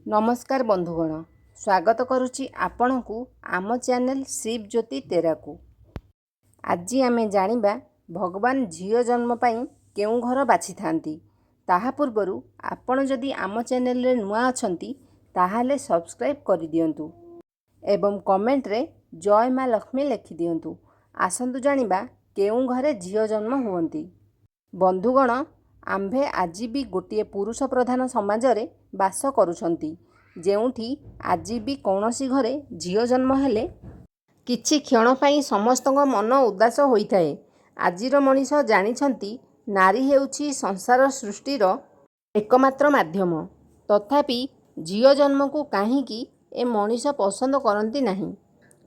ନମସ୍କାର ବନ୍ଧୁଗଣ, ସ୍ୱାଗତ କରୁଛି ଆପଣଙ୍କୁ ଆମ ଚ୍ୟାନେଲ ଶିବ ଜ୍ୟୋତି ତେରାକୁ। ଆଜି ଆମେ ଜାଣିବା ଭଗବାନ ଝିଅ ଜନ୍ମ ପାଇଁ କେଉଁ ଘର ବାଛିଥାନ୍ତି। ତାହା ପୂର୍ବରୁ ଆପଣ ଯଦି ଆମ ଚ୍ୟାନେଲରେ ନୂଆ ଅଛନ୍ତି, ତାହେଲେ ସବସ୍କ୍ରାଇବ୍ କରିଦିଅନ୍ତୁ ଏବଂ କମେଣ୍ଟରେ ଜୟ ମା ଲକ୍ଷ୍ମୀ ଲେଖିଦିଅନ୍ତୁ। ଆସନ୍ତୁ ଜାଣିବା କେଉଁ ଘରେ ଝିଅ ଜନ୍ମ ହୁଅନ୍ତି। ବନ୍ଧୁଗଣ, ଆମ୍ଭେ ଆଜି ବି ଗୋଟିଏ ପୁରୁଷ ପ୍ରଧାନ ସମାଜରେ ବାସ କରୁଛନ୍ତି, ଯେଉଁଠି ଆଜି ବି କୌଣସି ଘରେ ଝିଅ ଜନ୍ମ ହେଲେ କିଛି କ୍ଷଣ ପାଇଁ ସମସ୍ତଙ୍କ ମନ ଉଦାସ ହୋଇଥାଏ। ଆଜିର ମଣିଷ ଜାଣିଛନ୍ତି ନାରୀ ହେଉଛି ସଂସାର ସୃଷ୍ଟିର ଏକମାତ୍ର ମାଧ୍ୟମ। ତଥାପି ଝିଅ ଜନ୍ମକୁ କାହିଁକି ଏ ମଣିଷ ପସନ୍ଦ କରନ୍ତି ନାହିଁ?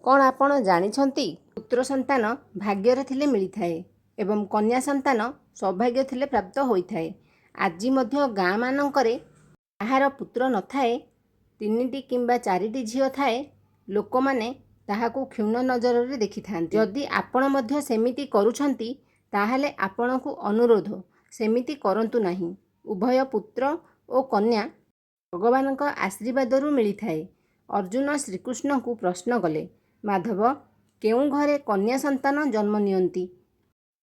କ'ଣ ଆପଣ ଜାଣିଛନ୍ତି? ପୁତ୍ର ସନ୍ତାନ ଭାଗ୍ୟରେ ଥିଲେ ମିଳିଥାଏ ଏବଂ କନ୍ୟା ସନ୍ତାନ ସୌଭାଗ୍ୟ ଥିଲେ ପ୍ରାପ୍ତ ହୋଇଥାଏ। ଆଜି ମଧ୍ୟ ଗାଁମାନଙ୍କରେ ଯାହାର ପୁତ୍ର ନଥାଏ, ତିନିଟି କିମ୍ବା ଚାରିଟି ଝିଅ ଥାଏ, ଲୋକମାନେ ତାହାକୁ କ୍ଷୁଣ୍ଣ ନଜରରେ ଦେଖିଥାନ୍ତି। ଯଦି ଆପଣ ମଧ୍ୟ ସେମିତି କରୁଛନ୍ତି, ତାହେଲେ ଆପଣଙ୍କୁ ଅନୁରୋଧ, ସେମିତି କରନ୍ତୁ ନାହିଁ। ଉଭୟ ପୁତ୍ର ଓ କନ୍ୟା ଭଗବାନଙ୍କ ଆଶୀର୍ବାଦରୁ ମିଳିଥାଏ। ଅର୍ଜୁନ ଶ୍ରୀକୃଷ୍ଣଙ୍କୁ ପ୍ରଶ୍ନ କଲେ, ମାଧବ, କେଉଁ ଘରେ କନ୍ୟା ସନ୍ତାନ ଜନ୍ମ ନିଅନ୍ତି?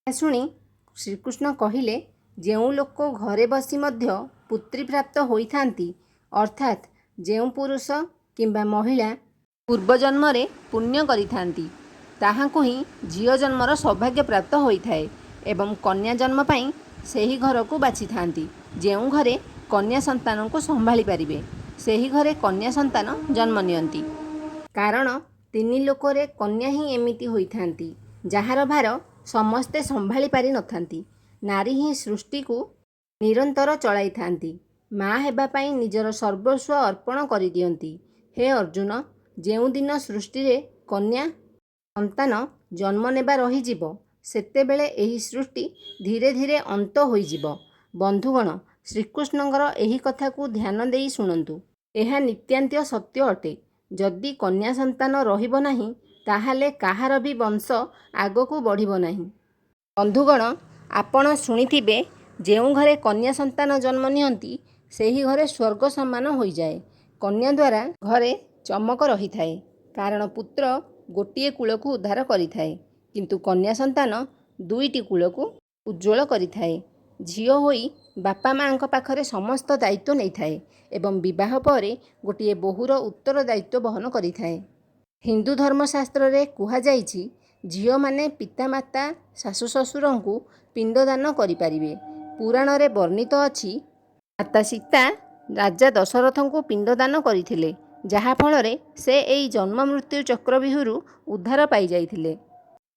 ଏହା ଶୁଣି ଶ୍ରୀକୃଷ୍ଣ କହିଲେ, ଯେଉଁ ଲୋକ ଘରେ ବସି ମଧ୍ୟ ପୁତ୍ରୀ ପ୍ରାପ୍ତ ହୋଇଥାନ୍ତି, ଅର୍ଥାତ୍ ଯେଉଁ ପୁରୁଷ କିମ୍ବା ମହିଳା ପୂର୍ବଜନ୍ମରେ ପୁଣ୍ୟ କରିଥାନ୍ତି, ତାହାଙ୍କୁ ହିଁ ଝିଅ ଜନ୍ମର ସୌଭାଗ୍ୟ ପ୍ରାପ୍ତ ହୋଇଥାଏ ଏବଂ କନ୍ୟା ଜନ୍ମ ପାଇଁ ସେହି ଘରକୁ ବାଛିଥାନ୍ତି। ଯେଉଁ ଘରେ କନ୍ୟା ସନ୍ତାନଙ୍କୁ ସମ୍ଭାଳି ପାରିବେ, ସେହି ଘରେ କନ୍ୟା ସନ୍ତାନ ଜନ୍ମ ନିଅନ୍ତି। କାରଣ ତିନି ଲୋକରେ କନ୍ୟା ହିଁ ଏମିତି ହୋଇଥାନ୍ତି, ଯାହାର ଭାର ସମସ୍ତେ ସମ୍ଭାଳି ପାରିନଥାନ୍ତି। ନାରୀ ହିଁ ସୃଷ୍ଟିକୁ ନିରନ୍ତର ଚଳାଇଥାନ୍ତି। ମା ହେବା ପାଇଁ ନିଜର ସର୍ବସ୍ୱ ଅର୍ପଣ କରିଦିଅନ୍ତି। ହେ ଅର୍ଜୁନ, ଯେଉଁଦିନ ସୃଷ୍ଟିରେ କନ୍ୟା ସନ୍ତାନ ଜନ୍ମ ନେବା ରହିଯିବ, ସେତେବେଳେ ଏହି ସୃଷ୍ଟି ଧୀରେ ଧୀରେ ଅନ୍ତ ହୋଇଯିବ। ବନ୍ଧୁଗଣ, ଶ୍ରୀକୃଷ୍ଣଙ୍କର ଏହି କଥାକୁ ଧ୍ୟାନ ଦେଇ ଶୁଣନ୍ତୁ। ଏହା ନିତାନ୍ତ ସତ୍ୟ ଅଟେ। ଯଦି କନ୍ୟା ସନ୍ତାନ ରହିବ ନାହିଁ, ତାହେଲେ କାହାର ବି ବଂଶ ଆଗକୁ ବଢ଼ିବ ନାହିଁ। ବନ୍ଧୁଗଣ, ଆପଣ ଶୁଣିଥିବେ, ଯେଉଁ ଘରେ କନ୍ୟା ସନ୍ତାନ ଜନ୍ମ ନିଅନ୍ତି, ସେହି ଘରେ ସ୍ୱର୍ଗ ସମାନ ହୋଇଯାଏ। କନ୍ୟା ଦ୍ୱାରା ଘରେ ଚମକ ରହିଥାଏ। କାରଣ ପୁତ୍ର ଗୋଟିଏ କୂଳକୁ ଉଦ୍ଧାର କରିଥାଏ, କିନ୍ତୁ କନ୍ୟା ସନ୍ତାନ ଦୁଇଟି କୂଳକୁ ଉଜ୍ଜ୍ୱଳ କରିଥାଏ। ଝିଅ ହୋଇ ବାପା ମାଆଙ୍କ ପାଖରେ ସମସ୍ତ ଦାୟିତ୍ୱ ନେଇଥାଏ ଏବଂ ବିବାହ ପରେ ଗୋଟିଏ ବୋହୂର ଉତ୍ତରଦାୟିତ୍ୱ ବହନ କରିଥାଏ। ହିନ୍ଦୁ ଧର୍ମଶାସ୍ତ୍ରରେ କୁହାଯାଇଛି, ଝିଅମାନେ ପିତାମାତା, ଶାଶୁ ଶ୍ୱଶୁରଙ୍କୁ ପିଣ୍ଡଦାନ କରିପାରିବେ। ପୁରାଣରେ ବର୍ଣ୍ଣିତ ଅଛି, ମାତା ସୀତା ରାଜା ଦଶରଥଙ୍କୁ ପିଣ୍ଡଦାନ କରିଥିଲେ, ଯାହାଫଳରେ ସେ ଏହି ଜନ୍ମ ମୃତ୍ୟୁ ଚକ୍ରବ୍ୟୂହରୁ ଉଦ୍ଧାର ପାଇଯାଇଥିଲେ।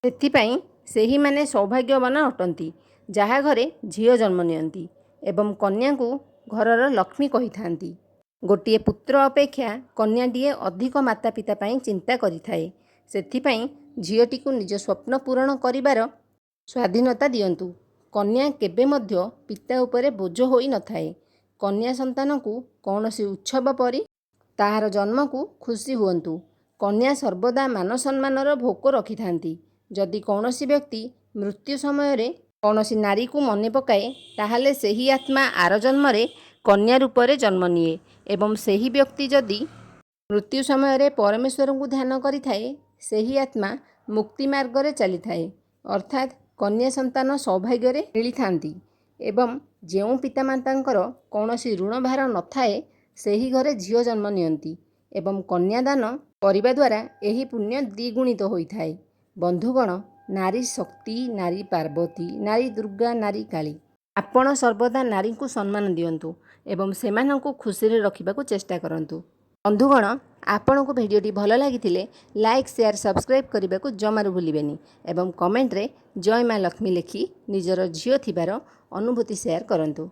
ସେଥିପାଇଁ ସେହିମାନେ ସୌଭାଗ୍ୟବାନ ଅଟନ୍ତି, ଯାହା ଘରେ ଝିଅ ଜନ୍ମ ନିଅନ୍ତି ଏବଂ କନ୍ୟାଙ୍କୁ ଘରର ଲକ୍ଷ୍ମୀ କହିଥାନ୍ତି। ଗୋଟିଏ ପୁତ୍ର ଅପେକ୍ଷା କନ୍ୟାଟିଏ ଅଧିକ ମାତା ପିତା ପାଇଁ ଚିନ୍ତା କରିଥାଏ। ସେଥିପାଇଁ ଝିଅଟିକୁ ନିଜ ସ୍ୱପ୍ନ ପୂରଣ କରିବାର ସ୍ୱାଧୀନତା ଦିଅନ୍ତୁ। କନ୍ୟା କେବେ ମଧ୍ୟ ପିତା ଉପରେ ବୋଝ ହୋଇନଥାଏ। କନ୍ୟା ସନ୍ତାନକୁ କୌଣସି ଉତ୍ସବ ପରି ତାହାର ଜନ୍ମକୁ ଖୁସି ହୁଅନ୍ତୁ। କନ୍ୟା ସର୍ବଦା ମାନସମ୍ମାନର ଭୋକ ରଖିଥାନ୍ତି। ଯଦି କୌଣସି ବ୍ୟକ୍ତି ମୃତ୍ୟୁ ସମୟରେ କୌଣସି ନାରୀକୁ ମନେ ପକାଏ, ତାହେଲେ ସେହି ଆତ୍ମା ଆର ଜନ୍ମରେ କନ୍ୟା ରୂପରେ ଜନ୍ମ ନିଏ ଏବଂ ସେହି ବ୍ୟକ୍ତି ଯଦି ମୃତ୍ୟୁ ସମୟରେ ପରମେଶ୍ୱରଙ୍କୁ ଧ୍ୟାନ କରିଥାଏ, ସେହି ଆତ୍ମା ମୁକ୍ତି ମାର୍ଗରେ ଚାଲିଥାଏ। ଅର୍ଥାତ୍ କନ୍ୟା ସନ୍ତାନ ସୌଭାଗ୍ୟରେ ମିଳିଥାନ୍ତି ଏବଂ ଯେଉଁ ପିତାମାତାଙ୍କର କୌଣସି ଋଣଭାର ନଥାଏ, ସେହି ଘରେ ଝିଅ ଜନ୍ମ ନିଅନ୍ତି ଏବଂ କନ୍ୟାଦାନ କରିବା ଦ୍ୱାରା ଏହି ପୁଣ୍ୟ ଦ୍ୱିଗୁଣିତ ହୋଇଥାଏ। ବନ୍ଧୁଗଣ, ନାରୀ ଶକ୍ତି, ନାରୀ ପାର୍ବତୀ, ନାରୀ ଦୁର୍ଗା, ନାରୀ କାଳୀ। ଆପଣ ସର୍ବଦା ନାରୀଙ୍କୁ ସମ୍ମାନ ଦିଅନ୍ତୁ ଏବଂ ସେମାନଙ୍କୁ ଖୁସିରେ ରଖିବାକୁ ଚେଷ୍ଟା କରନ୍ତୁ। ବନ୍ଧୁଗଣ, ଆପଣଙ୍କୁ ଭିଡ଼ିଓଟି ଭଲ ଲାଗିଥିଲେ ଲାଇକ୍, ସେୟାର, ସବସ୍କ୍ରାଇବ୍ କରିବାକୁ ଜମାରୁ ଭୁଲିବେନି ଏବଂ କମେଣ୍ଟରେ ଜୟ ମା ଲକ୍ଷ୍ମୀ ଲେଖି ନିଜର ଝିଅ ଥିବାର ଅନୁଭୂତି ସେୟାର କରନ୍ତୁ।